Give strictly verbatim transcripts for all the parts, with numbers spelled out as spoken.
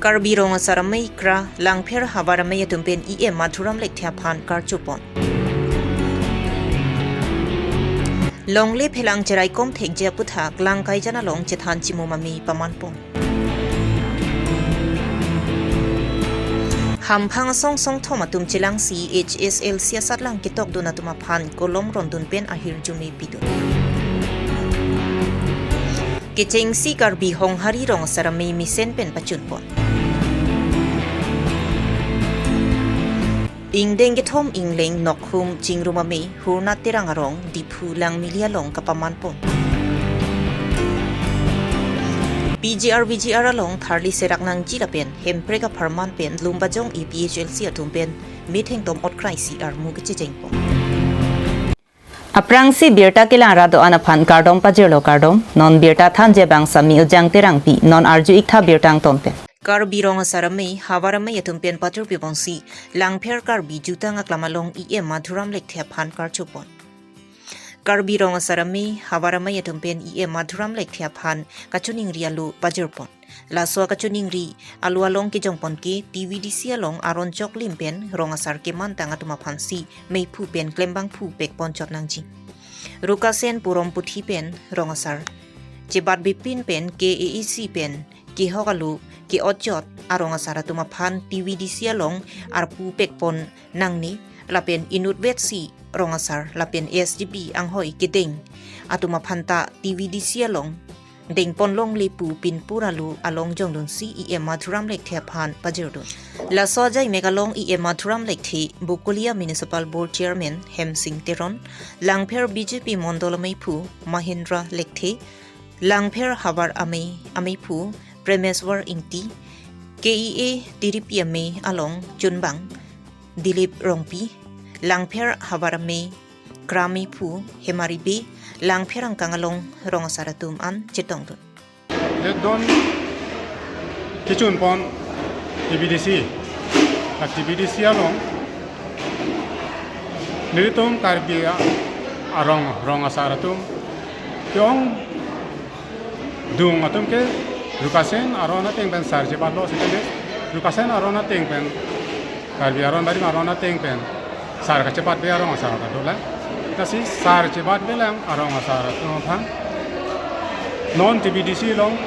Karbi Rong Asar Amei kra Langpher Havar Amei atum pen E M Madhuram Lekthe aphan karchopon. Longle phelang cheraikom thekji aputhak Langkaijan along chethan chimum amei pamanpon. Hamphang asong songthom atum chelangsi H S L C asatlang ketokdun atum aphan kolom rondun pen ahirjume pidun. Kechengsi Karbi Honghari Rong Asar Amei mesen pen pachunpon. Ingdeng kethom ingleng nokhum chingrum amei Hurna Terang arong Diphu Langmili along kapamanpon. P G R V G R along tharli serak nangji lapen Hemprek apharman pen Lumbajong A P H L C atum pen methengtom otkreisi armu kechechengpon. Aphrangsi birta kelang ra do-an aphan kardom pajirlo, kardom. Non birta thanji abang Sami Ujang Terangpi, non arju-iktha birta angton pen. Karbi Rong Asar Amei Havar Amei atum pen pajirpiponsi Langpher Karbi Jutang Aklam along E M Madhuram Lekthe aphan karchopon. Karbi Rong Asar Amei Havar Amei atum pen E M Madhuram Lekthe aphan kachiningri alo pajirpon. Laso akachiningri alo along kejongpon ke T V D C along aron choklim pen rong asar kemantang atum aphansi meiphu pen klembangphu pekponchot nangji. Rukasen purom puthi pen rong asar chebatbepin pen K A A C pen kehok alo ke-otchot arong asar atum aphan T V D C along arpu pekpon nangne lapen inutvetsi rong asar lapen S G B anghoi kedeng atum aphanta T V D C along dengpon longle pu pinpur alo along jongdunsi E M Madhuram Lekthe aphan pajirdun. Laso ajai mek along E M Madhuram Lekthe, Bokolia Municipal Board Chairman Hemsing Teron, Langpher B J P Mondol Ameiphu Mahendra Lekthe, Langpher Havar Amei Ameiphu Premeswar Ingti, K E A Tiripi Amei along chunbang Dilip Rongpi, Langpher Havar Amei kra ameiphu Hemari Bey, Langpher angkang along rong asar atum an chetongdun. Letdon kechunpon T V D C, a T V D C along nelitum Karbi a-, arong rong asar atum ke-ongdung atum ke Rukasen aron ateng pen sar chebatlo sitame, Rukasen aron ateng pen, Karbi aron barim aron ateng pen sar kachebatbe arong asar ta dolang. Lasi sar chebatbelang arong asar atum aphan non T V D C along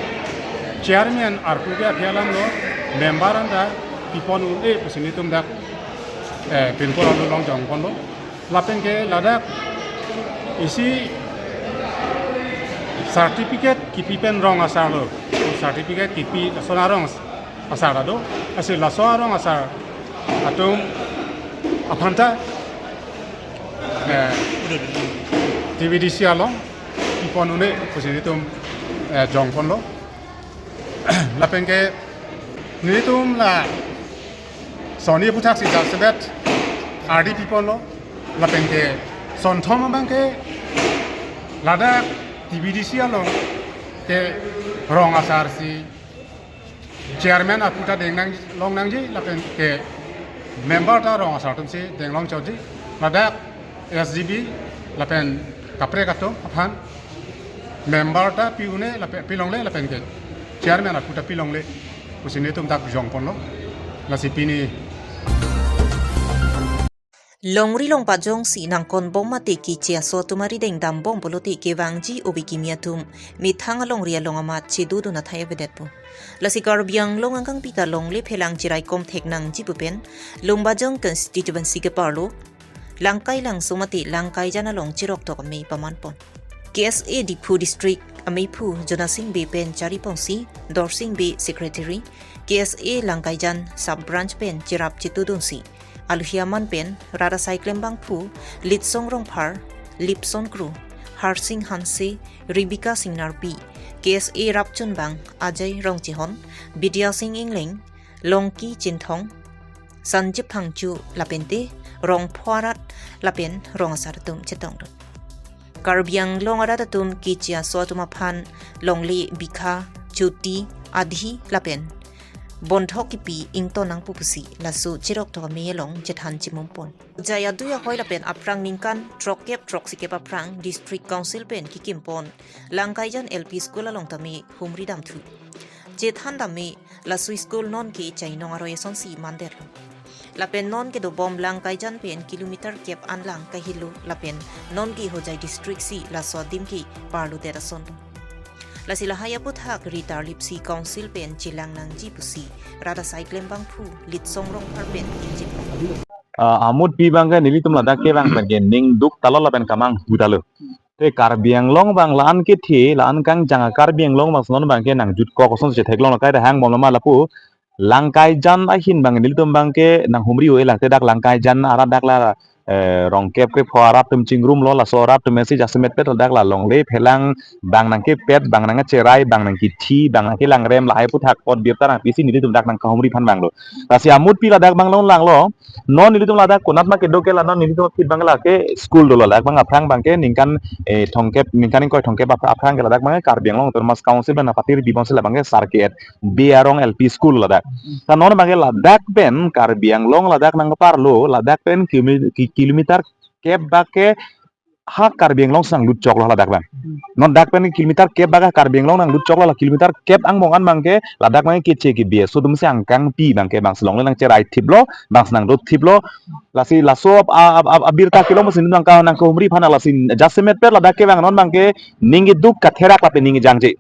chairman arpu ke aphi alamlo, member anta pipon un-e pusi nelitum dak, eh, pinpur alo along jongponlo. Lapen ke ladak isi certificate kipi pen rong asarlo. Certificate kipi lason arong asar ta do. Lasi laso arong asar atum aphanta, eh, T V D C along pipon un-e pusi nelitum, eh, jongponlo. Lapen ke nelitum la soni aputhaksi jasemet ardi piponlo, lapen ke sonthom abang ke ladak T V D C along ke rong asarsi chairman arpu ta deng nang long nangji, lapen ke member ta rong asar atumsi deng longchotji, ladak S G B lapen kaprek atum aphan member ta pi un-e lapen pilongle lapen ke chairman arpu ta pilongle pusi nelitum dak jongponlo. Lasi pini longri long pajongsi nangkonbom mate keche aso atum arideng dambom pulote kevangji ove kimi atum methang alongri along amat chedodun athai avedetpo. Lasi Karbi Anglong angkangpi ta longle phelang cheraikom thek nangji pu pen Lumbajong constituency keparlo Langkai Langso mate Langkaijan along cheroktok amei pamanpon. K S A Diphu District ameiphu Jonasing Bey pen chariponsi Dorsing Bey, Secretary, K S A Langkaijan Sub Branch pen cherap chetodunsi aluhi aman pen rat asai klembangphu Litsong Rongphar, Lipson Kro, Harsing Hanse, Rebecca Singnarpi, K S A rapchunbang Ajay Rongchehon, Bidya Sing Ingleng, Longki Chinthong, Sanjib Phangcho lapente rongpho arat lapen rong asar atum chetongdun. Karbi Anglong arat atum keche aso atum aphan longle bikha, chuti, adhi lapen bondhok kipi ington nangpo pusi laso cheroktok amei along chethan chimumpon. Jai adui ahoi lapen aphrang ningkan throkkep throksikep aphrang District Council pen kekimpon Langkaijan L P School along tame humri damthu. Chethan dame, laso school non ke chainong aroi asonsi mandetlo. Lapen non kedobom Langkaijan pen kilometer kep anlang kahelo, lapen non ke Hojai district si laso adim ke parlodet asonlo. Lasi lahai aphuthak ritar lipsi council pen chelang nangji pusi rat asai klembangphu Litsong Rongphar pen injin. Ah, amutpi abangke nelitum ladak kevang pen ke ning duk talo lapen kamanghu talo. Te Karbi Anglong abang la-an kethe, la-an kangjang a Karbi Anglong abang si non abangke nangjutkok ason si chetheklong, la kai ta hangbomlo ma lapu. Langkaijan ahin abang nelitum abangke nanghumri un-e lang, te dak Langkaijan arat dak la, eh, rong kep krepho arat atum chingrumlo, laso arat atum si jasemet pet ladak la longle phelang abang nangkepet, abang nangcherai, abang nangkethi, abang nangkelangrem, lahai aphuthak apot birta nangpisi nelitum dak nangkahumri aphan abanglo. Lasi amutpi ladak abang longlanglo. Non nelitum ladak konat ma kedo ke la, non nelitum aphi abang lake school dolo, ladak abang aphrang abangke ningkan, eh, thomkep, ningkan ingkoi thomkep aph-, aphrang ke ladak abang Karbi Anglong Autonomous Council abang nangpatir bibon si la abangke Sarke-et Bey Arong L P School ladak. Ta non abangke ladak pen Karbi Anglong ladak nangparlo, ladak pen kilomi-, ki-, kilometer kep abangke ha Karbi Anglong si nanglutchoklo ladak abang. Non dak pen kilometer kep abangke Karbi Anglong nanglutchoklo, la kilometer kep angbong an abangke ladak abang keche kebe aso atum si angkangpi abangke bangsi longle nangcherai thiplo, bangsi nangdo thiplo. Lasi laso a, a, a, abirta kelong si nangka nangkahumri aphan, lasi jasemet pet ladak kevang non abangke ning keduk katherak lapen ning kejangje.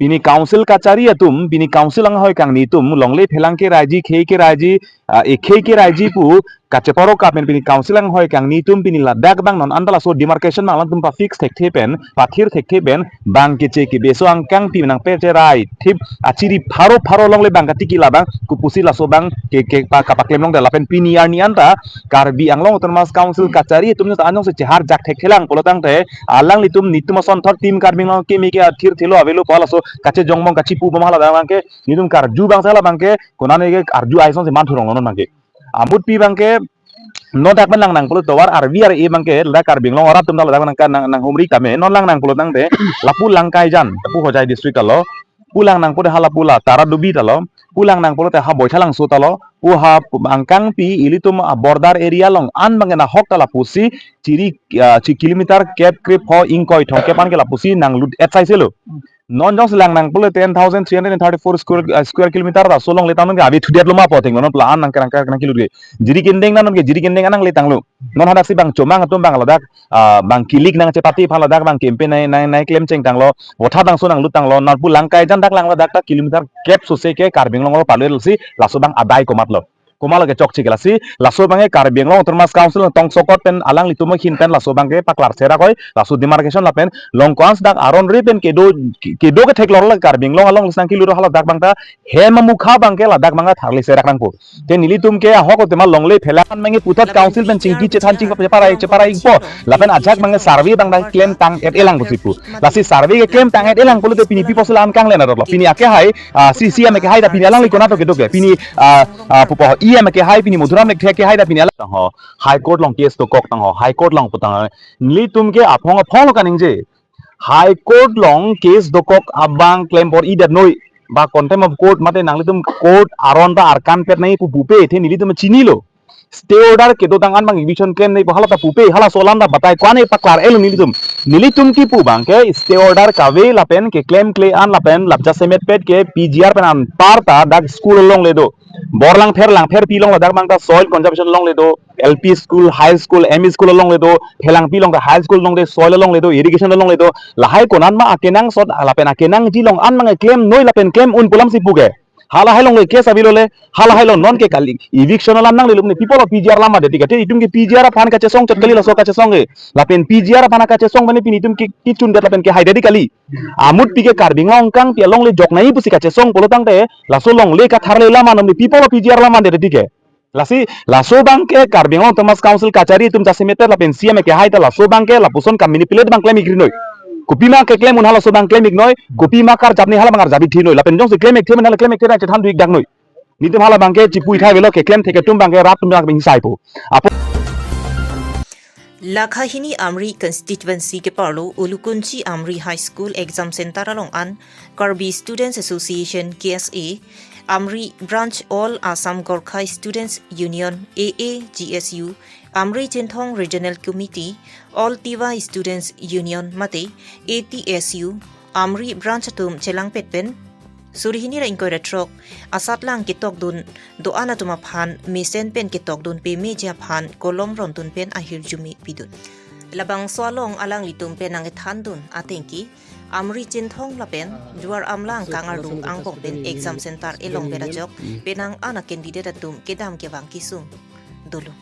Pini council kachari atum, pini council anghoi kangni atum, longle phelang keraiji, khei keraiji, ah, ekhei keraiji pu kacheparo kapen pini council anghoi kangni atum, pini ladak abang non anta laso demarcation abang alangtum pafix thekthe pen, pathir thekthe pen, abang keche kebe aso angkangpi nangpecherai thip, achiri pharo pharo longle abang katiki la abang, kopusi laso abang ke, ke pa, kapaklem longdet lapen pini arni anta Karbi Anglong Autonomous Council kachari atum ta anong si cheharjak thekthelang pulo tangte, alanglitum nelitum asonthot Team Karbi Anglong keme ke athirthelo avelo pu laso kachejong abang kachipubom hala abangke, nelitum karju abang si hala abangke, konane ke arju aison si manthurong non abangke. Amutpi abangke, non dak pen langnang pulo tovar R V R A abangke, ladak Karbi Anglong arat atum ta ladak nang, nang, nanghumri tame, non langnang pulo tangte, lapu Langkaijan, lapu Hojai district alo, pu langnang pulote ha lapu la Taradubi talo, pu langnang pulote ha Boithalangso talo, pu ha angkangpi ilitum a border area along an abangke nahok ta lapusi chiri, ah, chi kilometer kep krepho ingkoi thomkep an ke lapusi nanglut-et saiselo. Non jongsi langnang pulote ten thousand three hundred and thirty-four square, ah, square kilometer ta so longle tangnon ke ave thudetlo ma pu thenglo non pla an nang kerang kerang kilut ke. Jiri kendeng nang non ke jiri kendeng an nangle tanglo. Non hadak si bang chomang atum abang ladak, ah, bang kilik nangchepate aphan ladak bang campaign nai, nai, nangklem chengtanglo. Votha tangso nanglut tanglo, non pu Langkaijan dak lang ladak ta kilometer kep sose ke Karbi Anglong alo parlo si laso abang adai komatlo. Komatlo ke chokche ke lasi, laso abangke Karbi Anglong Autonomous Council tongsokot pen alanglitum ahin pen laso abangke paklar serak oi, laso demarcation lapen, long ko-an si dak aron re pen kedo, kedo ketheklonglo Karbi Anglong along si nangkilut hala dak abang ta, hem amukha abangke ladak abang ta tharli serak nangpo. Te nelitum ke ahok ote ma longle phelang abangke puthot council pen chingki chethan chingpa cheparai cheparai po. Lapen ajak abangke survey abang ta klem tang-et-elang pusi pu. Lasi survey ke klem tang-et-elang pulote pini pi pusi la-an kanglen arotlo. Pini akehai, ah, si, CEM akehai ta pini alangli konat kedo ke. Pini, ah, ah, pupo EM akehai pini Madhuram Lekthe akehai ta pini alang tangho. High Court along case dokok tangho. High Court along pu tangho. Nelitum ke aphong aphong lo kaningje. High Court along case dokok abang klem bor-idet noi. Ba contempt of court mate nanglitum court aron ta arkan pet nangji pu pupe the nelitum chinilo. Stay order kedo tang an abang eviction klem nangji pu hala ta pupe, halaso alam ta batai ko-an paklar-etlo nelitum. Nelitum kipu abangke stay order kave lapen keklemkle an lapen lap jasemet pet ke PGR pen anparta dak school alongle do. Bor Langpher, Langpherpi along ladak abang ta soil conservation alongle do, L P school, high school, M E school alongle do, Phelangpi along ta high school along de, soil alongle do, irrigation alongle do, lahai konat ma akenangsot, lapen akenangji along an abang klem noi lapen klem un pu alam si puke. Halahai along le case avelo le, halahai along non ke kali, eviction alam nanglelo ne, pi apotlo PGR alam adet ke, te itum ke PGR aphan kachesong chot kali laso kachesong ke, lapen PGR aphan kachesong mane pini itum ke, kechundet lapen kehaidet kali. Amutpi ke Karbi Anglong angkangpi alongle jok nangji pusi kachesong pulo tangte, laso longle katharle alam anom ne pi apotlo PGR alam adet ke. Lasi, laso abangke Karbi Anglong Autonomous Council kachari atum jasemet lapen CEM akehai ta laso abangke lapuson kamanipulate abang klem-ik ri noi. Kopima keklem un halaso abang klem-ik noi, kopima karjap ne hala abang arjap-ik thi noi. Lapen jongsi klem-ik the mane hala klem-ik the nang chethan du-ik dak noi. Nelitum hala abangke chipu-ik tha avelo keklem thek atum abangke rat atum abang saipo. Apo Lakha hini Amri constituency keparlo Ulukunchi Amri High School exam center along an Karbi Students Association, K S A, Amri Branch, All Assam Gorkha Students Union, A A G S U, Amri Chinthong Regional Committee, All Tiwa Students Union mate A T S U, Amri Branch atum chelangpet pen suri hini ra ingkoi ra throk asatlang ketokdun do-an atum aphan mesen pen ketokdun pemeji aphan kolom rondun pen ahirjume pidun. Labangso along alanglitum pen nangkethandun atengke Amri Chinthong lapen Duar Amla angkang arlo angbong pen exam center elong pen ajok penang an a-candidate atum kedam kevang kesung dolo.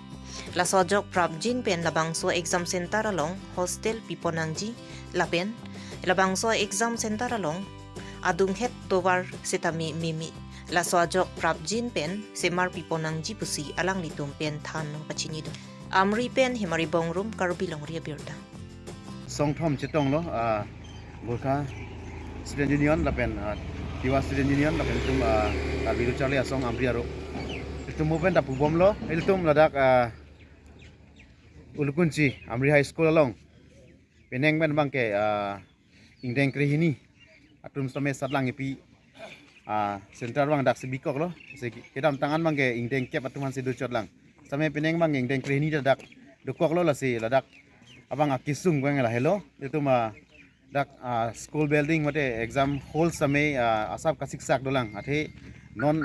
Laso ajok prapjin pen labangso exam center along hostel pipon nangji lapen labangso exam center along adunghet tovar setame meme. Laso ajok prapjin pen semar pipon nangji pusi alanglitum pen than nangpachinidun. Amri pen Hemari Bongrung, Karbi Longri Abirta. Songthom chetonglo, ah, Gorkha Student Union lapen, ah, Tiwa Student Union lapen itum, ah, Karbi Lo Charli Asong Amri aro. Itum mo pen ta pubomlo, ilitum ladak, ah, Ulukunchi Amri High School along penang pen abangke, ah, ingdeng krehini atum setame satlang kepi, ah, center abang daksi bikoklo. Lasi kedamtang an abangke ingdeng kep atum aphansi dochotlang. Setame penang abangke ingdeng krehini ta dak dokoklo, lasi ladak abang akesung abang lahelo. Itum, ah, dak, ah, school building mate exam hall setame, ah, asap kasiksak dolang. Athe non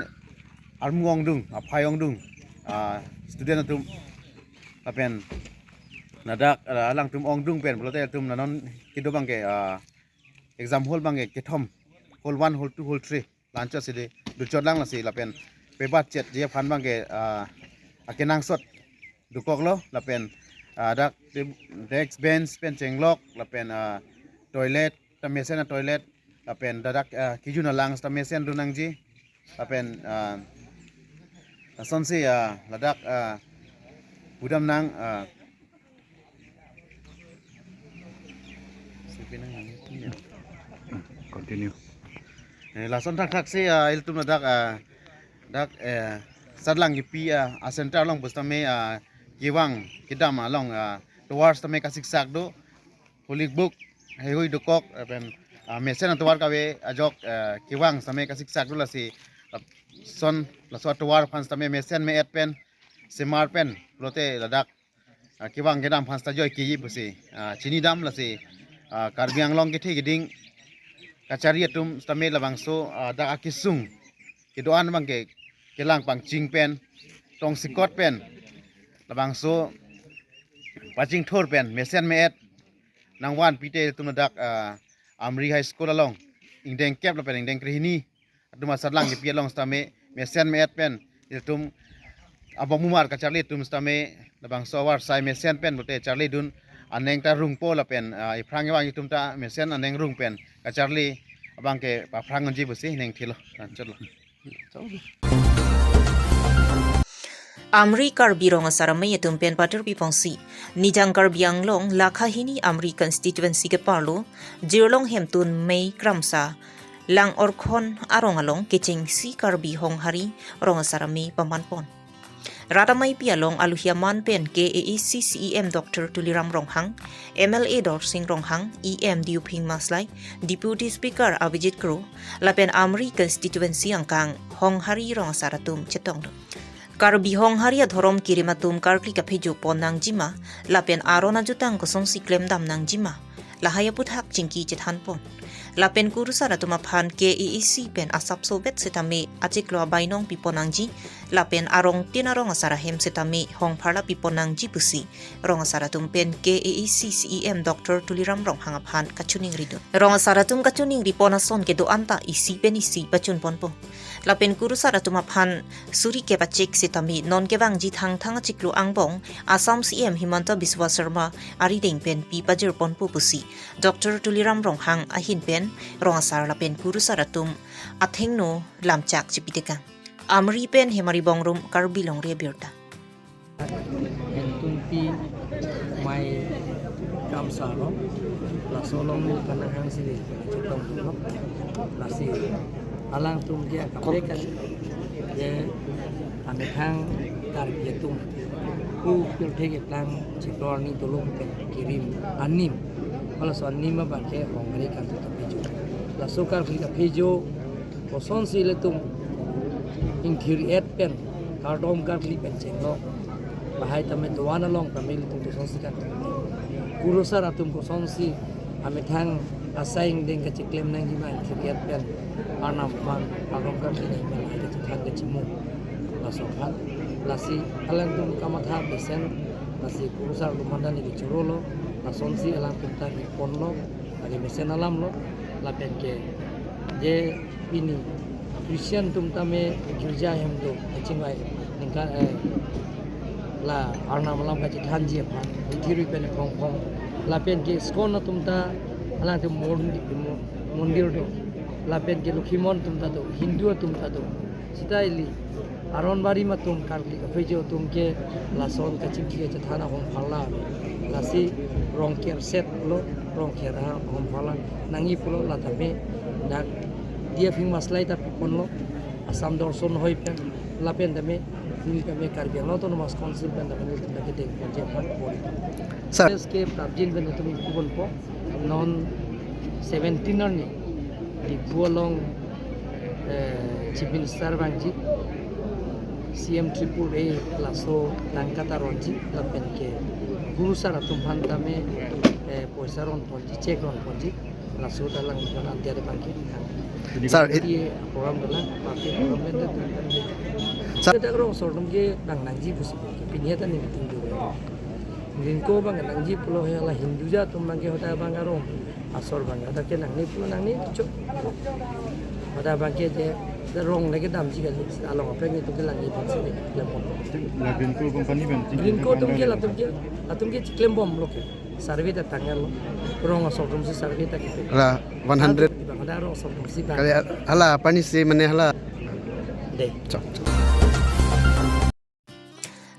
armu ongdung, aphai ongdung, ah, student atum lapen ladak, ah, alangtum ongdung pen pulote atum la non kedo abangke, ah, exam hall abangke kethom, hall one, hall two, hall three, la-anchot si de dochotlang, lasi lapen pebat chetji aphan abangke, ah, akenangsot dokoklo lapen, ah, dak de-, desk bench pen chenglok lapen, ah, toilet ta mesen a-toilet lapen ladak, ah, kejun alang ta mesen dun nangji lapen, ah, lasonsi, ah, ladak, ah, pudam nang, ah, continue. Eh, lason thakthak si, ah, ilitum ladak, ah, dak, eh, satlang kepi, ah, a-center along pu setame, ah, kevang kedam along, ah, tovar setame kasiksak do, holy book heihui dokok, eh, pen, ah, mesen atovar kave ajok, eh, kevang setame kasiksak do, lasi, ah, lason laso atovar aphan setame mesen me-et pen semar pen pulote ladak, ah, kevang kedam aphan seta joikeji pusi, ah, chinidam, lasi, ah, Karbi Anglong kethe keding kachari atum setame labangso, ah, dak akesung kedo-an abangke kelang pangching pen, tongsekot pen, labangso pachingthur pen mesen me-et nangvanpi te itum ladak, ah, Amri High School along ingdeng kep lapen ingdeng krehini atum asatlang kepi along setame mesen me-et pen itum abang mumar kacharli atum setame labangso avarsai mesen pen pulote charlidun, aneng ta rungpo lapen, ah, iphrang kevang itum ta mesen aneng rung pen kacharli abangke paphrang unji pusi ningthilo, la-anchotlo. Amri Karbi Rong Asar Amei atum pen patur pipongsi, Nijang Karbi Anglong lakha hini Amri constituency keparlo, Jirlong Hemtun Mei Kramsa, Lang Orkhon arong along kechengsi Karbi Honghari Rong Asar Amei pamanpon. Rat ameipi along aluhi aman pen K A A C C E M Doctor Tuliram Ronghang, M L A Dorsing Ronghang, E M Diuphing Maslai, Deputy Speaker Abhijit Kro, lapen Amri constituency angkang Honghari Rong Asar atum chetongdun. Karbi Honghari adhorom kirim atum karkli kaphejo pon nangjima, lapen aron ajutang kosonsi klemdam nangjima, lahai aputhak chingki chethanpon. Lapen kurusar atum aphan K A A C pen asapso vet setame achiklo abainong pipon nangji, lapen arong tin arong asar ahem setame hongpharla pipon nangji pusi Rong Asar atum pen K A A C C E M Doctor Tuliram Ronghang aphan kachiningridun. Rong Asar atum kachiningri pon ason kedo-an ta isi pen isi pachun ponpo. Lapen kurusar atum aphan suri kep achik setame non kevangji Thangthang achiklo angbong Assam C M Himanta Biswa Sarma arideng pen pi pajir ponpo pusi Doctor Tuliram Ronghang ahin pen Rong Asar lapen kurusar atum athengno lamchak chipitekang. Amri pen Hemari Bongrung, Karbi Longri Abirta. Hemtunpi Mei Kramsa along, laso along ni kanang hang sini chetong dolo. Lasi alangtum dia kapekan dia amethang Karbi atum pu pirthe ketang chiklo arni dolo pen kirim anim. Laso anim abangke Honghari karkli kaphejo. Laso karkli kaphejo kosonsi ilitum ingthir-et pen, kardom karkli pen chenglo. Lahai tame doan along tame ilitum kosonsi kan. Kurusar atum kosonsi amethang Asai ingdeng kachiklem nangji abang thiriat pen Arnam aphan, Arnam karkli nangji abang hai kachethan kachimung. Laso aphan, lasi alangtum kamatha mesen, lasi kurusar lumanda ni kechoro lo, lasonsi alangtum ta kiponlo, lake mesen alam lo, lapen ke je pini Christian atum tame girja hem do, kachingvai ningkan, eh, la Arnam alam kachethanji aphan, ithiri pen phong phong. Lapen ke ISKCON atum ta, alangtum mon-, mo-, mondir do. Lapen ke Lokhimon atum ta do, Hindu atum ta do. Sita ili, Aron Barim atum, karkli kaphejo atum ke lason kachingki kachethan ahong pharla. Lasi Rongker set lo, Rongker ahong pharla nangji pulo, la tame dak D F Himaslai ta piponlo, Assam Dorson Hoi pen, lapen tame, neli tame Karbi Anglong Autonomous Council pen tame neli tame kedeng ponji aphan bor. Sir. S K Prabjin pen tame kubun po, non seventeen arni, Diphu along, eh, Chief Minister vangji, C M triple A laso tangka ta ronji, lapen ke kurusar atum aphan tame, eh, poisa ron ponji, cheque ron ponji, laso ta lang iphan adia de bangke. Sir, it- Party program dolang, party program pen de. Sir. Kita rong asor atum ke nang nangji pusi, pini ta ni meeting do. Rinko abang nangji pulo he, la Hindu jat atum abangke hoda abang arong asor abang hoda ke nangne pulo nangne chok. Hoda abangke je, da rong lake damji kali, along apeng itu ke langji pusi le pon. La Greenko company pen. Greenko atum ke, latum ke, latum ke chiklem bomlo ke. Survey ta tanglo. Rong asor atum si survey ta ke. La one hundred. Abang hoda rong asor atum si bang. Kali hala pani si mane hala. De. Chok, chok.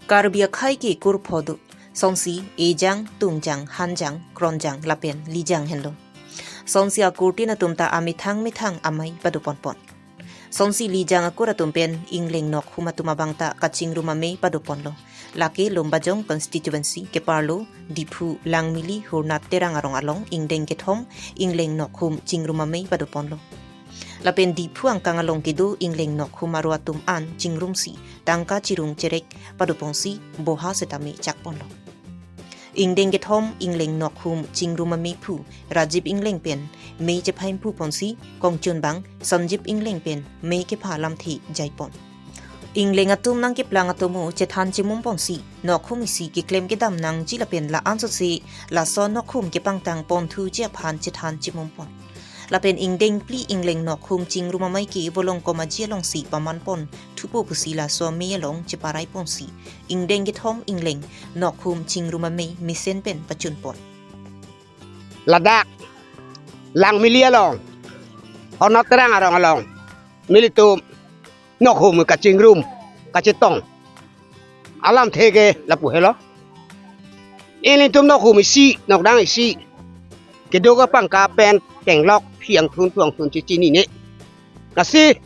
Karbi akhei ke kurpho do. Sonsi ejang, tungjang, hanjang, kronjang, lapen lijang henlo. Sonsi akurtin atum ta amethang methang amei pado ponpon. Sonsi lijang akur atum pen Ingleng Nokhum atum abang ta kachingrum amei pado ponlo. Lake Lumbajong constituency keparlo Diphu Langmili Hurnat Terang arong along ingdeng kethom Ingleng Nokhum chingrum amei pado ponlo. Lapen Diphu angkang along kedo Ingleng Nokhum aro atum an chingrumsi tangka chirung cherek pado ponsi boha setame chak ponlo. Ingdeng kethom Ingleng Nokhum chingrum amei aphu Rajib Ingleng pen mei chephai phu ponsi kongchun abang Sanjib Ingleng pen mei kepha lamthe jai pon. Ingleng atum nangkeplang atomo chethan chimum ponsi Nokhum isi keklem kedam nangji lapen la-an sose laso Nokhum kepangtang ponthuji aphan chethan chimum pon. Lapen ingdeng phli Ingleng Nokhum chingrum amei ke Volongkom Aji alongsi paman pon thupo pusi laso amei along cheparai ponsi ingdeng kethom Ingleng Nokhum chingrum amei mesen pen pachun pon. Ladak Langmili along, Hurnat Terang arong along, nelitum Nokhum kachingrum, kachetong alamthe ke lapu helo. Ilitum Nokhum isi, nokdang isi, kedo kapangka pen tenglok phi angthun thu angthun chechinine. Lasi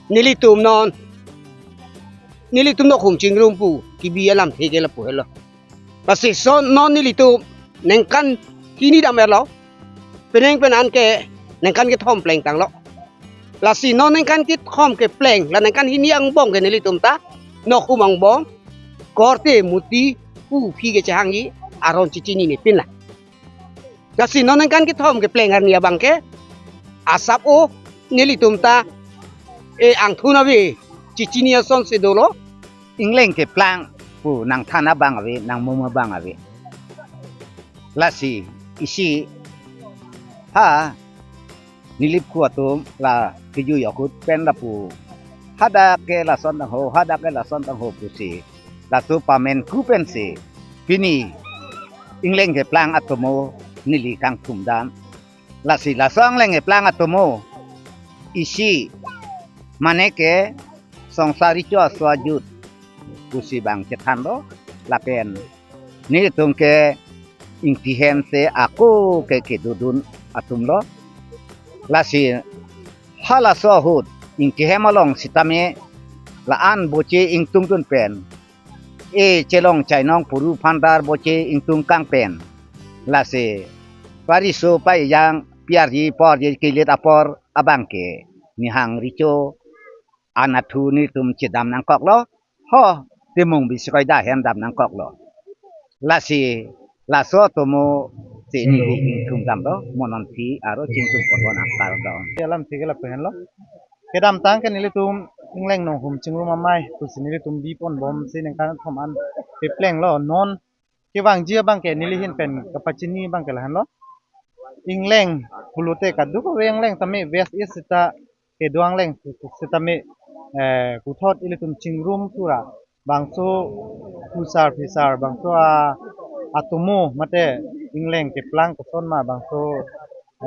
nelitum non, nelitum Nokhum chingrum pu kebi alamthe ke lapu helo. Lasi lason non nelitum ningkan hini dam-etlo. Penang penan ke ningkan kethom plengtanglo. Lasi non ningkan kethom kepleng, la ningkan hini angbong ke nelitum ta Nokhum angbong, korte muti pu phi kechehangji aron chechinine pinla. Lasi non ningkan kethom kepleng arni abangke asap o nelitum ta e angthun ave chechini asonsi dolo. Ingleng keplang pu nangthan abang ave, nangmum abang ave. Lasi isi ha Nilip khu atum la kejui ahut pen lapu, hadak ke lason tangho, hadak ke lason tangho pusi, laso pamen ku pensi pini Ingleng keplang atomo neli kangthum dam. Lasi laso Ingleng keplang atomo isi mane ke songsar recho aso ajut pusi bang chethanlo, lapen nelitum ke ingti hem se ako ke kedodun atumlo. Lasi halaso ahut ingti hem along sitame la-an boche ingtungdun pen, e chelong chainong puru phandar boche ingtung kang pen, lasi pariso payang piarji porji kelet apor abang ke nihang recho anathu nelitum chedam nangkoklo, ho, Timung Biskoi da hem dam nangkoklo. Lasi laso atomo Si neli ingthum damlo, mo non aphi aro chingthum pon bon akar dam. Alamthe ke lapu henlo. Kedamtang ke nelitum Engleng Nonghum Chingrum Amei pusi nelitum bi pon bomsi ningkan thom an peplenglo. Non kevangji abang ke neli ahin pen kapachini abang ke lahenlo. Engleng pulote kadokave Engleng tame West East seta kedo Engleng sitame, eh, puthot ilitum chingrum sura bangso phusar phisar bangso a, atomo mate Engleng keplang koson ma bangso,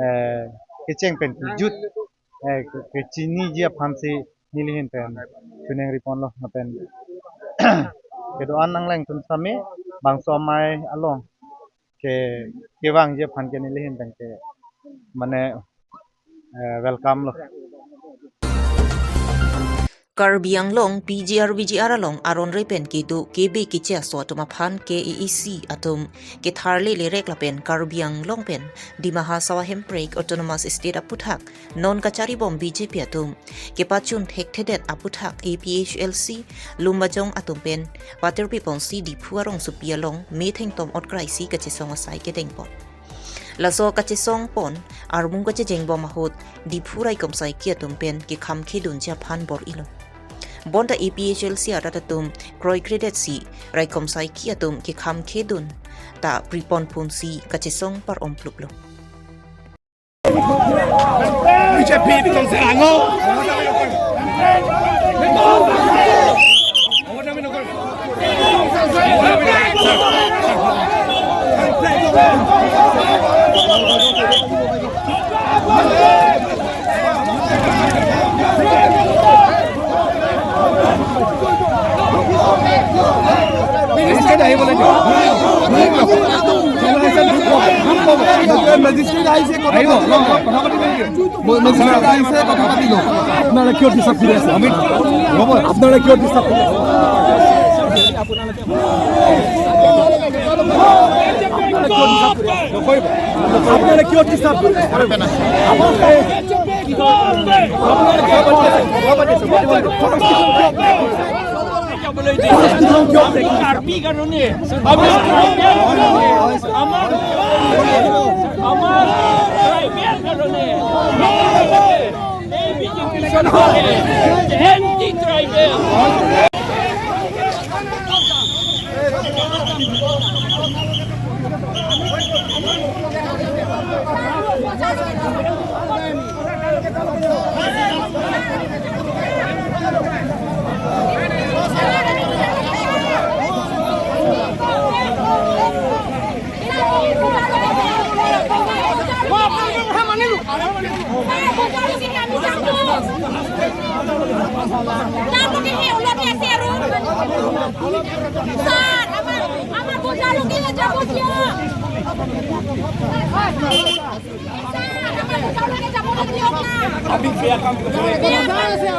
eh, kecheng pen kejut, eh, ke, kechiniji aphansi neli ahin pen choningri ponlo lapen kedo-an Engleng atum sitame bangso amei along ke, kevangji aphan ke neli ahin pen ke mane, eh, welcome lo. Karbi Anglong P G R V G R along aron re pen kedo kebe keche aso atum aphan K A A C atum ketharle lerek lapen Karbi Anglong pen Dima Hasao ahemprek Autonomous State aputhak non kacharibom B J P atum kepachun thekthedet aputhak A P H L C Lumbajong atum pen patirpi ponsi Diphu arongsopi along metheng tom otkrai si kachesong asai kedeng pon. Laso kachesong pon armung kachejengbom ahut Diphu raikom saiki atum pen kekham khedunji aphan bor-ilo. Bonta A P H L C arat atum kroikredet si raikom saiki atum kekham khedun ta pripon punsi kachesong par-om pluklo. B J P biton serango. Magistrate আহিব লাগে। মেজিষ্ট্ৰেট আহিছে, কথা পাতিব লাগে। মেজিষ্ট্ৰেট আহিছে, কথা পাতি লওক। আপোনালোকে কিয় ডিষ্টাৰ্ব কৰি আছে? আপোনালোকে কিয় ডিষ্টাৰ্ব কৰি আছে? আপোনালোকে কিয় ডিষ্টাৰ্ব কৰি আছে? আপোনালোকে কিয় ডিষ্টাৰ্ব কৰি আছে? আপোনালোকে কিয় ডিষ্টাৰ্ব কৰি আছে? কাৰ্বি কাৰণে, আমাৰ, আমাৰ ট্ৰাইবেল কাৰণে, এই বিজেপি চৰকাৰে এণ্টি ট্ৰাইবেল।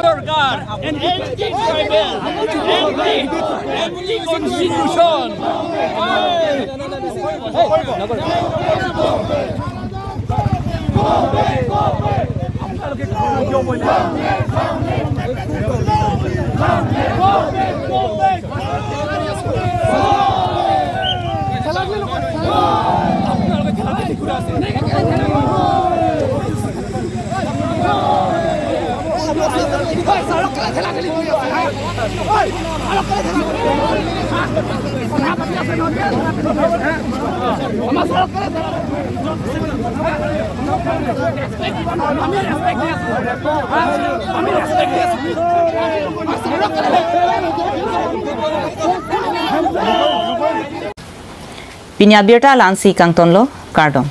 চৰকাৰ, anti tribal, anti, anti constitution. Pini abirta la-ansi kangtonlo, kardom.